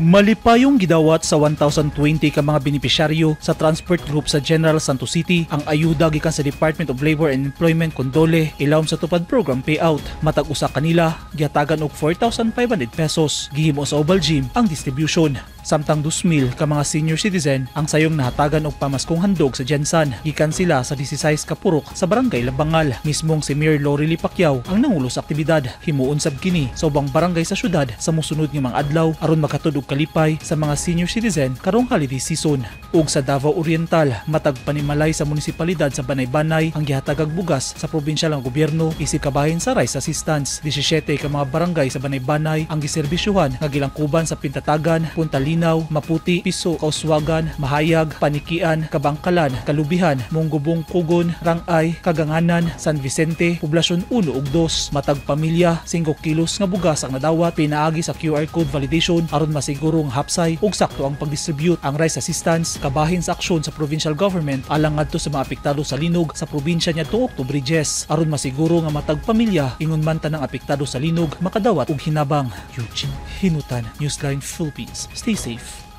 Malipayong gidawat sa 1,020 ka mga benepisyaryo sa transport group sa General Santos City ang ayuda gikan sa Department of Labor and Employment kon DOLE ilawom sa Tupad Program payout. Matag usa kanila gihatagan og 4,500 pesos. Gihimo sa Oval Gym ang distribution. Samtang 2,000 ka mga senior citizen ang sayong nahatagan og pamaskong handog sa GenSan. Gikan sila sa 16 ka purok sa Barangay Labangal. Mismong si Mayor Lorely Pacquiao ang nangulo sa aktibidad. Himuon sab kini sa ubang barangay sa syudad sa mosunod nga mga adlaw aron makatud og kalipay sa mga senior citizen karong holiday season. Ug sa Davao Oriental, matag panimalay sa munisipalidad sa Banay-Banay ang gihatagag bugas sa probinsyal nga gobyerno isip kabahin sa rice assistance. 17 ka mga barangay sa Banay-Banay ang giserbisyuhan nga gilangkuban sa Pintatagan, Punta Linaw, Maputi, Piso, Kauswagan, Mahayag, Panikian, Kabangkalan, Kalubihan, Monggubong Kugon, Rangay, Kaganganan, San Vicente, Poblasyon 1 ug 2. Matag pamilya, 5 kilos nga bugas ang nadawat pinaagi sa QR code validation aron masiguro nga hapsay ug sakto ang pagdistribute. Ang rice assistance kabahin sa aksyon sa provincial government alang ngadto sa mga apektado sa linog sa probinsya niadtong Oktubre 10 aron masiguro nga matag pamilya, ingon man tanang apektado sa linog, makadawat og hinabang. Eugene Hinutan, Newsline Philippines. Stay safe.